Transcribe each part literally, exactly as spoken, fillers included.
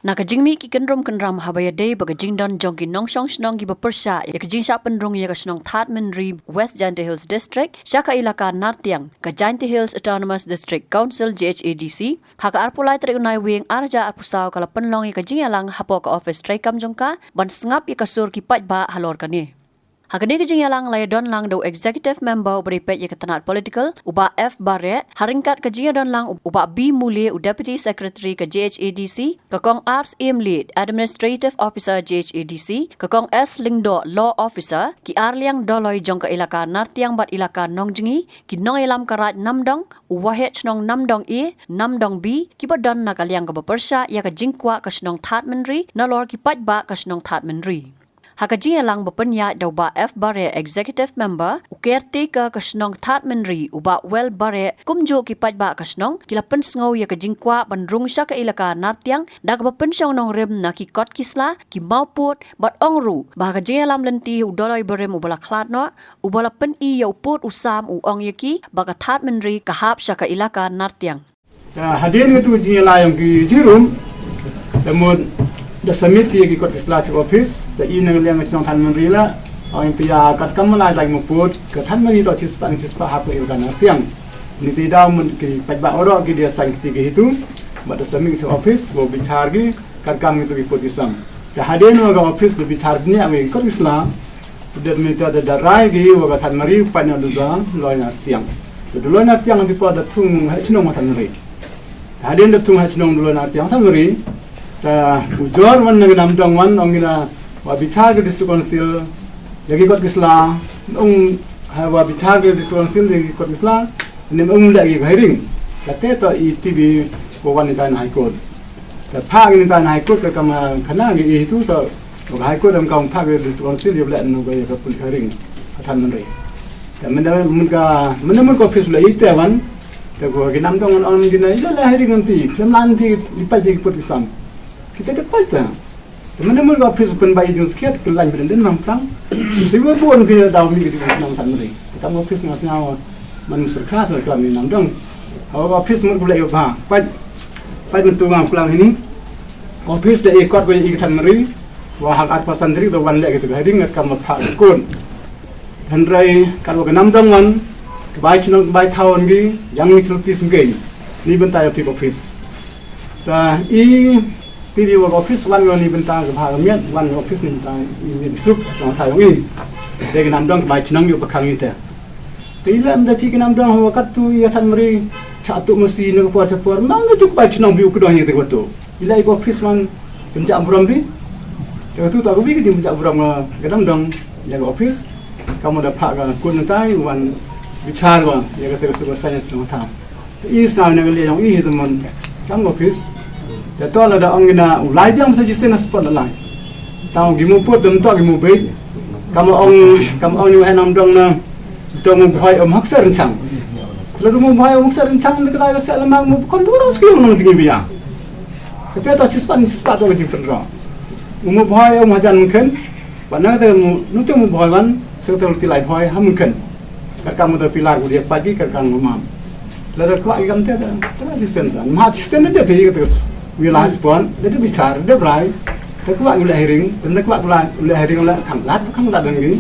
Na ka jingmih ki kynrum kynram haba ïadei bad ka jingdon jong ki nongshong shnong kiba pyrshah ïa ka jingshah pynrung ïa ka shnong Thadmynri, West Jaintia Hills District sha ka ilaka Nartiang, ka Jaintia Hills Autonomous District Council, J H A D C, ha ka arphew lai tarik u Naiwieng arhajar arphew saw ka la pynlong ïa ka jingïalang hapoh ka ophis treikam jong ka ban sngap ïa ka sur ki paidbah halor kane. Ha kane ka jingïalang la ïadon lang da u executive member uba dei peit ïa ka tnat political, u Bah F Bareh, ha ryngkat ka jingïadon lang u Bah B Mule, u deputy secretary ka J H A D C, ka Kong R Syiemlieh, administrative officer J H A D C, ka Kong S Lyngdoh, law officer, ki arliang Dolloi jong ka ilaka Nartiang bad ilaka Nongjngi, ki nongïalam ka Raid Namdong, u Waheh Shnong Namdong A, Namdong B, kiba don na ka liang kaba pyrshah ïa ka jingkwah ka shnong Thadmynri nalor ki paidbah ka shnong Thadmynri. Ha ka jingïalang ba pynïaid da u Bah F Bareh, executive member, u caretaker ka shnong Thadmynri, u Bah Well Bareh, kumjuh ki paidbah ka shnong, ki la pynsngew ïa ka jingkwah ban rung sha ka ilaka Nartiang da kaba pynshong nongrim na ki kot ki sla, ki mawpud, bad ong ruh ba ha ka jingïalam lynti u Dolloi barim uba la khlad noh, uba la pyni ïa u pud u sam, u ong ïa ki ba ka Thadmynri ka hap sha ka ilaka Nartiang. Hadien katu ka jingïalai ïong ki jingrum, da mut da submit ki ïa ki kot ki sla sha ka ophis, da i na ka liang ka shnong Thadmynri la, ong ïa phi ïa katkam ma la dei mawpud, ka Thadmynri toh shispah shispah hap ka ilaka Nartiang. Niti da mut ki paidbah waroh ki da sign kti ki hitu, bad da submit sha ka ophis, wow bichar ki, katkam kito ki pud ki sam. Te hadien wa ka ophis ka bichar bniah ki kot ki sla, te dep mynta te da rai ki wa ka Thadmynri pynïaid da Dolloi Nartiang. Te Dolloi Nartiang te pa da thung ha shnong wa Thadmynri. Te hadien da thung ha shnong Dolloi Nartiang Thadmynri. Te ujor wan na ka Namdong wan ong ki na wa bichar ka District Council ïa ki kot ki sla, ong ha wa bichar ka District Council ïa ki kot ki sla, ne ong leh ïa ka hearing. Kata to i T V ko wan ni ta na High Court. Te phah ngi ta na High Court ka kam khana ngi i tu to ka High Court em kam phah ngi District Council ïa leh no ka ïa ka public hearing ka Thadmynri. Te mynta mut ka mynta mut ka office la i te wan te ko ki Namdong on on gina ila la hearing ngan ti klem lan ti li pa ti put ki sam. Kita te pa ta. Te mynta mut ka office pynba i jingskhiat ka lain pynden mam plang. Siwa bon ki daw mi ki jingskhiat Thadmynri. Te kam office nga sngaw man syrkhas na klam ni Namdong. Hawa ka office mut ka la ïa ba. Pat pat mynta nga plang hini. Office da i kot ko i Thadmynri. Wa hak arphew san tarik da wan leh kita ka hearing ngat kam ma phah kun. Hynrei katwa ka Namdong wan, ka bai chnong ka bai thaw wan gi, ïa ngi chnong Tis Ngkeiñ, ni bynta ïa phi ka office. Ta i, ti di wa ka office wan wan ni bynta ka bha ka miat, wan ka office ni bynta i miat i suk, chnong thaw wan i. Dei ka Namdong ka bai chnong ïa u ba khang i te. Te i lem da phi ka Namdong hawa katto ïa Thadmynri, cha tu masi na ka por cha por, ma nga tu ka bai chnong bi u kdong ïa te ka tu. I la i ka office man, pynjah burom bi. Te ka tu ta ka bi ka jing pynjah burom ka Namdong, ïa ka office. Ka mut da phah ka kun nangtai wan bichar wan ïa ka te ka super science nang tham. I sa na ka liang i hi te mon kam ka office. Te to la da ong ina u lai biang sa jisen na spot la lai. Tang ki mu put dem to ki mu bei. Kam ong kam ong ni wa Namdong na to mu bhai om hak ser chang. La mu bhai om hak ser chang de ka ta ka sa la mang mu kon tu ros ki nang ding biang. Kata to chispat chispat to ka jing pynro. Mu bhai om hajan mungkin. Ba na te mu nu te mu bhoi wan, se te ti lai bhoi ha mungkin. Ka kam te pilar ku dia pagi ka kam ngam. La da kwah i kam te te te si sen san. Ma si sen te pi te wi la spon, te te bichar, te brai. Te kwah u la hearing, te kwah u la u la hearing la khang lat, khang lat dan gi.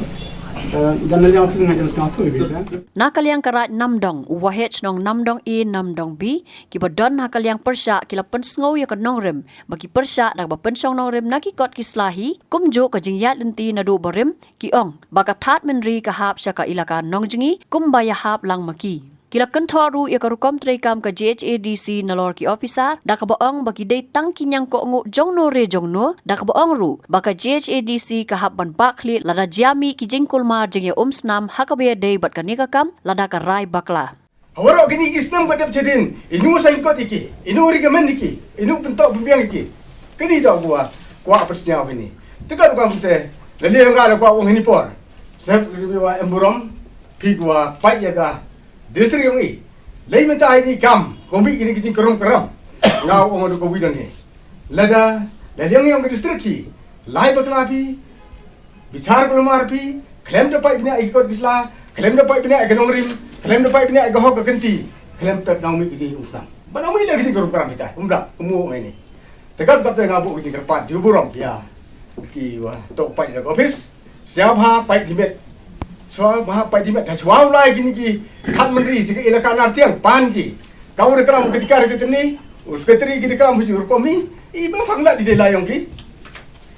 Dan la yang pis ngai jan sa tu bi te. Na ka liang ka Raid Namdong, u Waheh Shnong Namdong A, Namdong B, kiba don ha ka liang pyrshah ki la pynsngew ïa ka nongrim ba ki pyrshah da kaba pynshong nongrim na ki kot ki sla hi, kumjuh ka jingïaid lynti naduh barim, ki ong ba ka Thadmynri ka hap sha ka ilaka Nongjngi kumba ïahap lang ma ki. Ki la kynthoh ruh ïa ka rukom treikam ka J H A D C nalor ki officer da kaba ong ba ki dei tang ki ñiangkohnguh jongno re jongno, da kaba ong ruh ba ka J H A D C ka hap ban bah khlieh lada jia mih ki jingkulmar jingïaumsnam ha kaba ïadei bad kane ka kam lada ka rai bakla. Ha waroh kine ki snem ba dep chadien, ino saiñkot ïa ki, ino recommend ïa ki, ino pyntok pynbiang ïa ki. Kine da kwah, kwah pynsñiaw kine. Te ka rukom te, la lei nga la kwah ong hini por. Sep ki wa em burom, phi kwah pait ïa ka district yong i. Lei mynta hini kam, ko mih kine ki jingkrum kram. Nga ong da ko wi don hi. Lada, la liang yong ka district ki, lai bakla phi, bichar kulmar phi, khlem da pait bniah ïa ki kot ki sla, khlem da pait bniah ïa ka nongrim, khlem da pait bniah ïa ka hok ka kynti, khlem pep nang mih ki jingïaumsnam. Ba nang mih la ki jingkrum kram phi ta, um da, um u ngai ni. Te kat kata nga buh ki jingkyrpad, ïa burom ïa ki wa toh pait da office. Sngewbha pait dimet. Sngewbha pait dimet. Te sngewbha lai kini ki khat myntri sha ka elaka Nartiang pan ki. Ka u da klam ka dikar ka tini, u secretary ki da klam hu jur komi, i ba phang la di de la yong ki.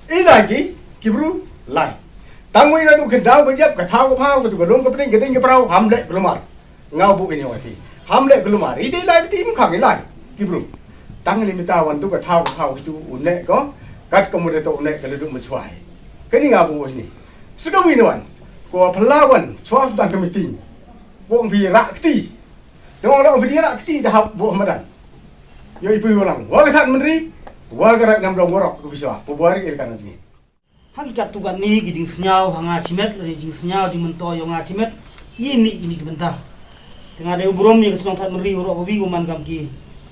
I la ki, ki bru lai. Tang wei la tu ka daw ka jap ka thaw ka phaw ka tu ka long ka pning ka ding ka praw ham leh ka lumar. Nga buh ini wa ti. Ham leh ka lumar. I te lai ti im khang i lai. Ki bru. Tang li mita wan tu ka thaw ka thaw tu u ne ko. Kat ka mu de to u ne ka le du ma chwai. Kani nga buh ini. Suka wi ni wan. Ko phala wan. Chwa sudan ka meeting. Wong phi rak ti. Te wong la phi rak ti da hap buh madan. Yo i pu yo lang. Wa ka san menri. Wa ka rak nam dong warok ku bisa. Pu bari il kan jingit. Ha ki katto katne ki jingsngew ha nga shimet, lane jingsngew jingmyntoi ïa nga shimet, ïa mih kine ki bynta. Te nga dei u burom ïa ka shnong Thadmynri, u rok u wi u man kam ki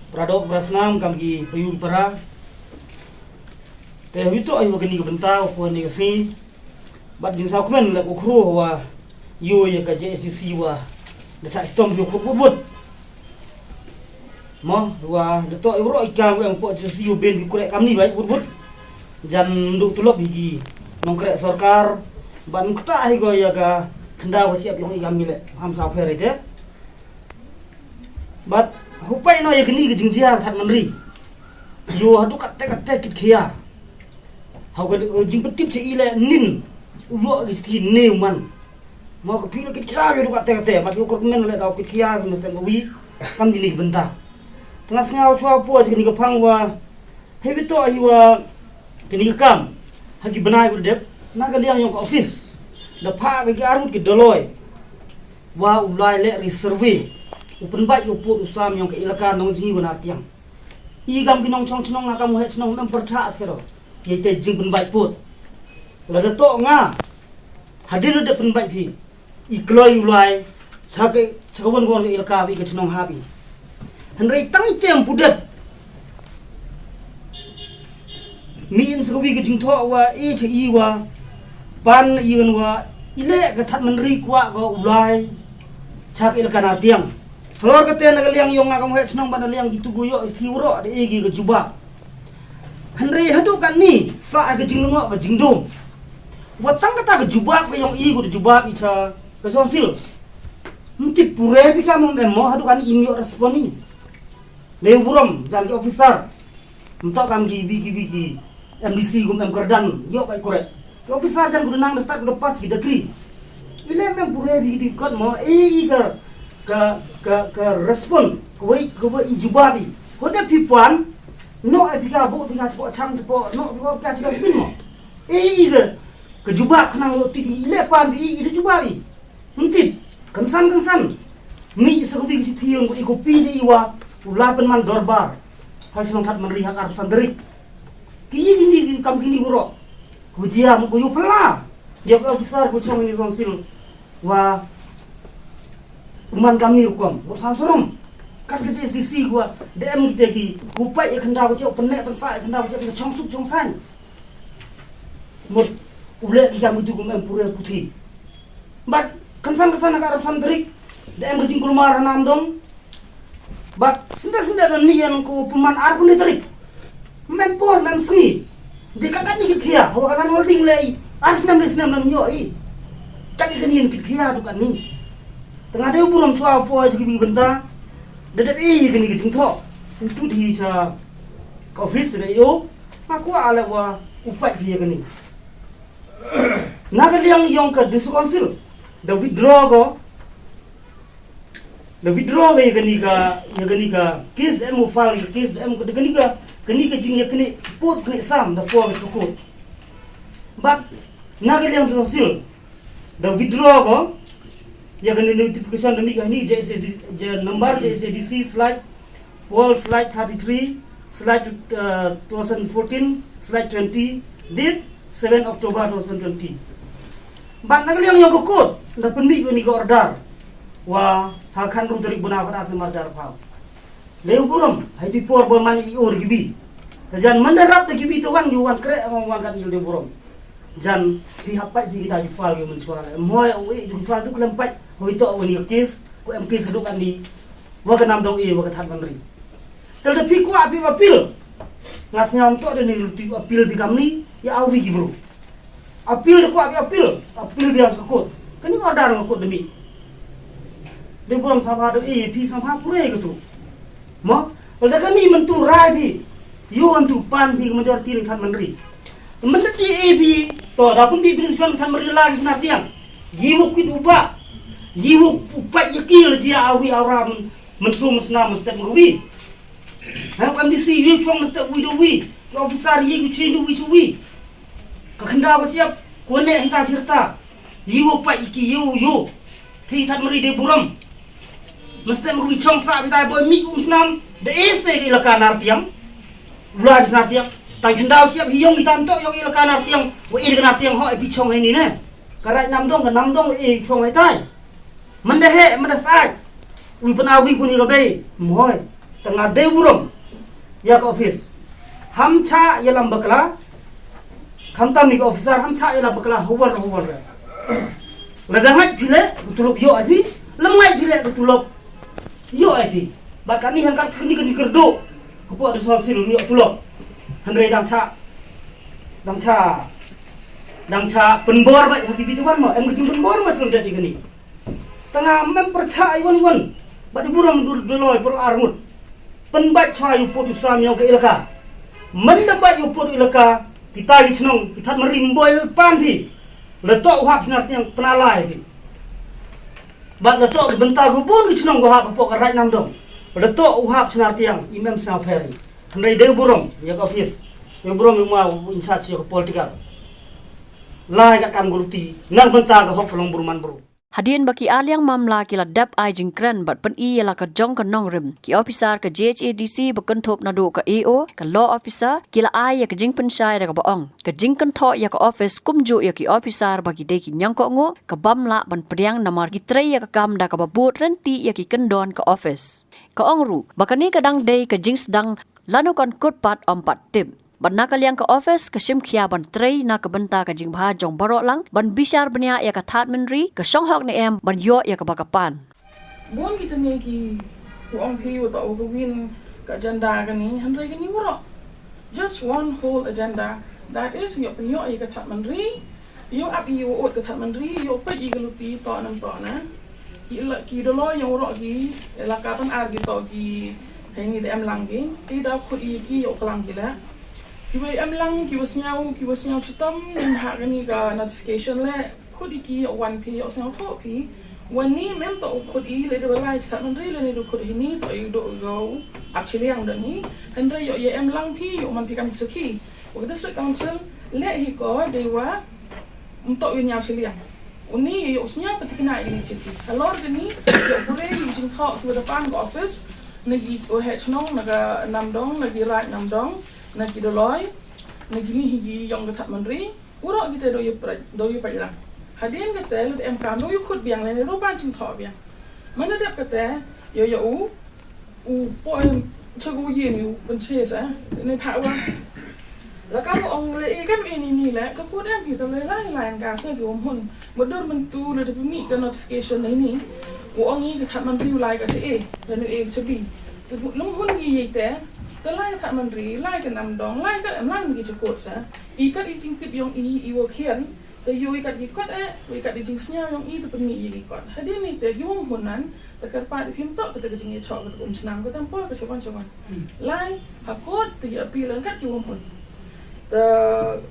para doh para snam, kam ki payu para. Te hawito ai wa kane ka bynta, u poi ne ka sngi. Bad jingsngewkmen lek u khru wa ïoh ïa ka J S D C wa da chah shitom ïa u khru bud bud. Mo, wa da toh i bro i kam em po jisi u ben bi kurek kamni bai bud bud. Jan du tulop hi ki nongkrek sorkar, ban kata hi ko ïa ka khyndaw ka chiap yong i kam ni le, ham sa pher ite. Bad hupai no ïa kini ki jingjia Thadmynri. Yo hadu kat te kat te kit khia. Hau ka jingpyntip cha i le nin u ïoh ki sthi ne u man. Mo ka phi la kit khia ïoh du kat te kat te, mat ïoh kor men le dau kit khia, mesti ka wi kam kini ki bynta. Tengah sngew chwa po cha kini ka phang wa, hei bito hi wa kini ka kam. Ha ki bnai ku dep, na ka liang yong ka office. Da pha ka ki armut ki doloi. Wa u lai le ri survey. U pynbait u put u sam yong ka ilaka nong jingi wa na tiang. I kam ki nongchong chnong nga kam u heh chnong nam pyrchah skero. Ïa te jingpynbait put. Lada toh nga. Hadien lada pynbait phi. I kloi u lai. Cha ka, cha ka wan wan ka ilaka i ka chnong hap i. Hynrei tang i tem pu dep. Mi in sa ka wi ka jingthoh wa i cha i wa. Pan i wan wa. I le ka Thadmynri kwah ka u lai. Cha ka ilaka na tiang. Halor kata na ka liang yong nga kam u heh chnong ba na liang kitu ku ïoh i sthi u ro da i ki ka jubab. Hynrei hadu katni sa ka jinglyngngoh ka jingdum. Wa tang kata ka jubab ka yong i ku da jubab i cha ka Council. Mti pure bi ka mong em mo hadu katni im ïoh respond i. Lei burom jan ki officer. Mto kam ki bi ki bi ki M D C kum em kyrdan ïoh bai korek. Ki officer jan ku da nang da start ku da pass ki decree. Ile mem pure bi di kot mo e i ka ka ka ka respond ko wei ko wei i jubab i. Ko da pi pan no e bi ka bo bi ka chapo chang chapo no bi ka chapo bin mo. E i ka ka jubab khnang yo ti bi le pan bi i da jubab i. Mtip kan san kan san. Ni sa ko bi ki si thiong ko i ko pi i wa u la pen man dorbar. Ha shnong Thadmynri ha kar san derik. Ki i ki ni ki kam ki ni buro. Ko jia mo ko yo pala. Dia ko officer ko chong ni Council wa u man kam ni rukom. Ko sa sorom. Kat ka J S D C ko wa. D M kita ki. Ko pai ya khanda ko chok penek pensa ya khanda ko chok chong suk chong san. Mut u le ki kam itu ko em pure puthi. Bad kan san kan san ka arap san derik. D M ka jingkulmar hanam dong. Bad senda senda don ni yan ko pynman ar kuni tarik. Mem por mem sngi. Di ka kat ni kit khia, hawa ka lan holding lei. Ar snem lei snem lam yo i. Kat ni kan yin kit khia du kat ni. Tengah dei burom chwa po ji ki bynta. Da dep i kini ki jingtho. Utu di cha ka office da yo. Ma kwa ala wa upai pi kini. Na ka liang yong ka District Council. Da withdraw ko. Da withdraw ka ya kani ka, ya kani ka case da em u file ka case da em ka kani ka, kani ka jing ya kani put kani sam da put ka court. But na ka liang Council da withdraw ko ya kani notification da mi ka ni J S A D, je number J S A D C slide, wall slide thirty-three slide, uh, two thousand fourteen slide twenty, date seven October two thousand twenty. Bad na ka liang yong ka court da pynmih kani ka order wa ha khan ru tarik buna ka da se marjar pau. Leu burom hai tu por ba man i or gibi. Ka jan man da rap da gibi tu wan yu wan kre ma wan kan il de burom. Jan ri hap pai di kita di file yu men suara. Moi o e di file tu klem pai. Hoi to wani ka case ko em case du kan di. Wa ka nam dong e wa ka Thadmynri. Tel da pi kwa pi appeal. Nga sngew nto da ni luti appeal bi kamni ya awi ki bru. Appeal da kwah bi appeal, appeal bi ang skakut. Kani order nga kut demi. Dei burom sngewbha da e phi sngewbha pure ka tu. Mo, lada kani myntu rai phi. Yu myntu pan phi ka majority ni Thadmynri. Mynta ti e phi to da pun bi phi chuan Thadmynri la ki snar tiang. Yi wuk kit uba. Yi wuk upa yakil jia awi aram. Mynsu mysna mynstep mkawi. Ha, kam di si yu chong mynstep wi do wi. Ki officer yi ki chin do wi chu wi. Ka khynda ba chiap. Ko ne hita chirta. Yi wo pa iki yu yu. Phi Thadmynri dei burom. Mynstep mkawi chong sa phi tai boy mi um snam. Da este ki ilaka nar tiang. Lua phi snar tiang. Tang khynda ba chiap hi yong ki tam to yong ilaka nar tiang. Wa ilaka nar tiang ho e phi chong hai ni ne. Ka rai nam dong ka nam dong e chong hai tai. Mynda he, mynda sai. Wi pyn awi kuni ka bei. Mhoi. Tanga dei burom. Ya ka office. Ham cha ya lam bakla. Khamtam ni ka officer ham cha ya lam bakla hawar hawar. Lada ngai phi le, tulop yo ai phi. Lam ngai phi le, tulop yo ai phi. Ba kani han kat kani kani kerdo. Kepo ada soal sil yo tulop. Hynrei dang cha. Dang cha. Dang cha pynbor ba ha ki video mo. Em ka jing pynbor ma sul dei kani. Tanga mem percha ai wan wan. Ba di burom dul duloi per armut. Pynbait chwa yu put yu sam yong ka ilaka. Mynda bait yu put ilaka. Kita ki chnong ki Thadmynri mboi pan phi. Letok u hap snar tiang pnalai phi. Ba letok ki bynta gu bun ki chnong gu hap pok ka rai nam dong. Letok u hap snar tiang imem sna pher. Hynrei dei burom ya ka office. Ya burom ya ma in charge ya ka political. Lai ka kam gu luti. Nang bynta ka hok ka long buruman buru. Hadien ba ki aliang mamla ki la dep ai jingkren bad pyni ïa la ka jong ka nongrim, ki officer ka J H A D C ba kynthup naduh ka A O, ka law officer, ki la ai ïa ka jingpynshai da kaba ong ka jingkynthoh ïa ka office kumjuh ïa ki officer ba ki dei ki ñiangkohnguh ka bym lah ban pdiang namar ki trei ïa ka kam da kaba bud rynti ïa ki kyndon ka office. Ka ong ruh ba kane ka dang dei ka jingsdang lano kan kut pat ym pat tip. Bad na ka liang ka office ka shim khia ban trei na ka bynta ka jingbha jong baroh lang, ban bishar bniah ïa ka Thadmynri, ka shong hok ne em ban ïoh ïa kaba ka pan. Bun kita ne ki u ong phi u ta u ka win ka agenda kani, hynrei kani waroh. Just one whole agenda, that is ïoh pynïoh ïa ka Thadmynri. Ïoh ap ïa u ut ka Thadmynri, ïoh peit ïa ka luti to nam to na. Ki la ki doloi ïoh roh ki la ka pan ar ki to ki. Hei ni da em lang ki ti da khut ïa ki ïoh klang ki la. Ki wei em lang ki wa sñiaw ki wa sñiaw chitom ning ha kani ka notification le. Khut ïa ki ïoh wan phi ïoh sñiaw thoh phi. Wan ni mem to khut i le da wa lai Thadmynri le ni da khut hi ni to i do go ap chiliang da ni. Hynrei ïoh ïa em lang phi ïoh man phi kam ki sakhi. Wa ka district council le hi ko de wa Ntok ïa u ñiaw shiliang. Uni ïa u sñiaw patikna ïa ni chiti. Halor kani ïa u pure ïa u jingthoh ki wa da pan ka office. Na ki u heh chnong na ka Namdong, na ki raid Namdong, na ki Doloi, na ki ni hi ki yong ka Thadmynri. Urok kita do ïa prai do ïa prai lang. Hadien kata lada em kam do ïa khut biang lane do pan jingthoh biang. Mana dep kata ïa ïa u U poi chak u yin u pynches eh. Ni pha wa. La ka wa ong le i kan i ni ni le ka kut em ki to le lai lai ka sa ki um hun. Madur myntu le de pynmih ka notification ni ni. U ong i ka Thadmynri u lai ka che e. Le nu e che bi. Te bu lum hun ki ye te. Te lai Thadmynri lai ka Namdong lai ka em lai ki che kut sa. I kat i jingtip yong i i wa khian. Te ïoh i kat ki kot eh, ïoh i kat i jingsñiaw yong i te pynmih i ki kot. Hadien ni te ki wong hunan, te kyrpad i phim tok kata ka jingïachoh kata ka umsnam kata mpor ka chawan chawan. Lai, ha kot te ïa appeal kat ki wong hun. Te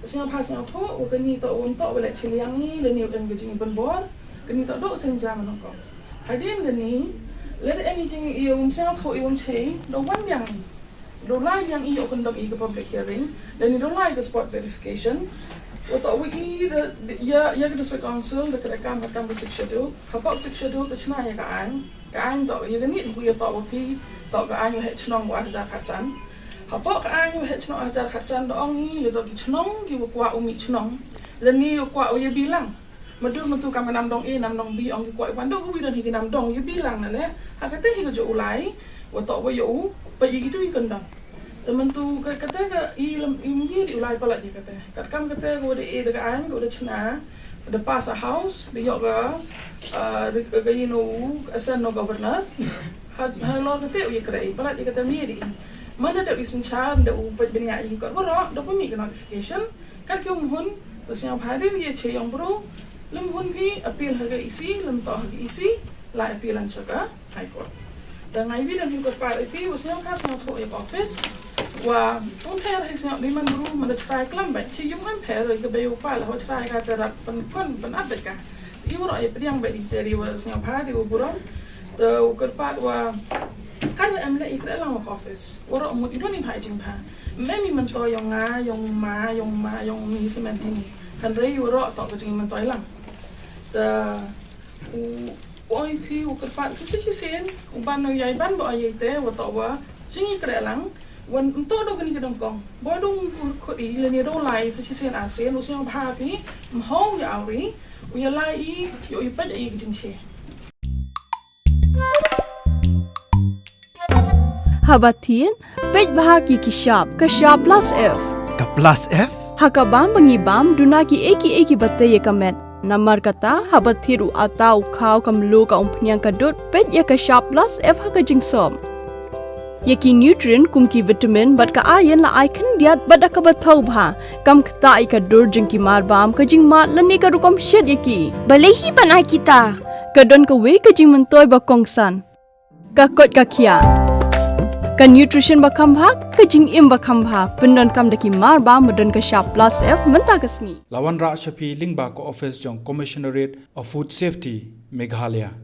sñiaw pha sñiaw thoh, wa kani tok wong tok wa leh chiliang i, lani wa em ka jingpynbor, kani tok dok senja manokok. Hadien kani, lada em i jing i umsnam thoh i wong chei, dok wan biang i. Do lai biang i ïoh kyndong i ka public hearing, lane do lai ka spot verification. Wa toh wa i da ïa ïa ka district council da ka kam ka kam ka sixth schedule. Hapoh sixth schedule ka chna ïa ka aiñ. Ka aiñ toh ïa ka nit ku ïa toh wa phi toh ka aiñ wa heh chnong wa hajar khatsan. Hapoh ka aiñ wa heh chnong hajar khatsan da ong i le toh ki chnong ki wa kwah u mih chnong. Lane wa kwah u ïa bilang. Madur myntu kam ka Namdong A, Namdong B ong ki kwah i wan dok wi don hi ki Namdong ïa bilang na le. Ha kata hi ka jo u lai wa toh wa ïa u pa ïa ki tu i kyndong. Te myntu ka kata ka i lem i ym ye di u lai palat ïa kata. Kat kam kata ka wa da e da ka aiñ ka wa da chna da pass a house da ïoh ka ah, da ka ïa no u assent no governor. Ha ha lor kata u ïa kra i palat ïa kata ym ye di. Mynta da u synshar da u peit bniah ïa ki kot baroh da pynmih ka notification. Kat ki u mhun, u sngewbha dei ïa che ïong bru. Lym hun phi appeal ha ka E C, lym toh ha ka E C, la appeal lan sha ka High Court. Da ngai wi da phi kyrpad ïa phi, u sngewbha sngewthuh ïa ka office. Wa ym pher ha sngewbha dei man bru mynta trai klam ba chi ïum ym pher ka bei u pa la ho trai ka te rap pynkon pynat da ka. Ïa u roh ïa pdiang ba dei te ri wa sngewbha dei u burom. Te u kyrpad wa kan em le i kre lang wa ka office. U roh mut i don i bha i jing bha. Mem i myntoi yong nga, yong ma, yong ma, yong mi semen ini. Kan rei u roh toh ka jing myntoi lang. Te u oi phi u kyrpad ki sa shisien u ban nong yai ban ba oi te wa toh wa jing i kre lang. Wan mto do kani ka dong kong. Bo dong kur khut i le ni do lai sa shisien arsien u sngewbha phi mhong ya auri. U ya lai i yo i paj i ka jing che. Haba thied, peit bha ki ki shap, ka shap plus F. Ka plus F? Ha ka bam ba ngi bam, duna ki ei ki ei ki ba tei ïa ka met. Namar kata, haba thied u ata u khaw ka mluh ka umphniang ka dud, peit ïa ka shap plus F ha ka jingsop. Ïa ki nutrient kum ki vitamin bad ka iron la ai khyndiat bad da kaba thaw bha. Kam ktah ïa ka dur jong ki mar bam, ka jingmad lane ka rukom shet ïa ki. Balei hi ban ai kita? Ka don kawei ka jingmyntoi ba kongsan. Ka koit ka khiah. Ka nutrition ba kham bha, ka jingim ba kham bha. Pyndonkam da ki mar bam ba don ka shap plus F mynta ka sngi. La wanrah sha phi lyngba ka office jong Commissionerate of Food Safety, Meghalaya.